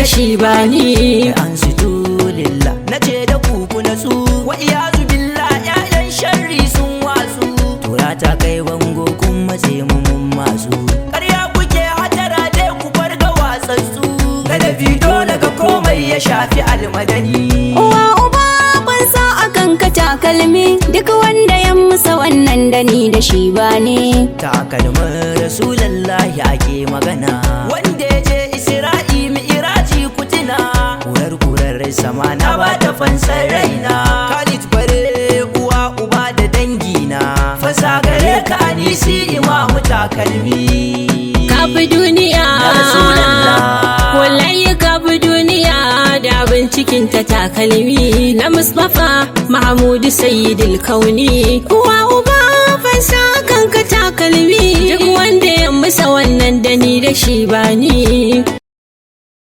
da shi ba ni. An situ lillah, na ce da ku ku natsu. Wa iyazu billah, ƴaƴan sharri sun watsu. Tura ta kai bango, kun matse mu mun masu. Ƙarya kuke, hatara dai, ku farga watsatsu. Kada fito daga komai ya shafi Almadani. Uwa uba ban sa akan ka takalmi, duk wanda ya musa wannan da ni da shi ba ne. Takalmin Rasulallahi ake magana, wanda ya je Isra'i Mi'iraji kutina. Kurar kurar sama na ba ta fansar raina. Khalid bare uwa uba da dangina, fasa gare ka Anisi Imamu takalmi. Kafi duniya. Ya Rasulallah. Wallahi kafi duniya da bincikin ta, takalmi na Mustapha Mahmudu Sayyidul Kauni. Uwa uba fansa kanka takalmi, duk wanda ya musa wannan da ni da shi ba ni.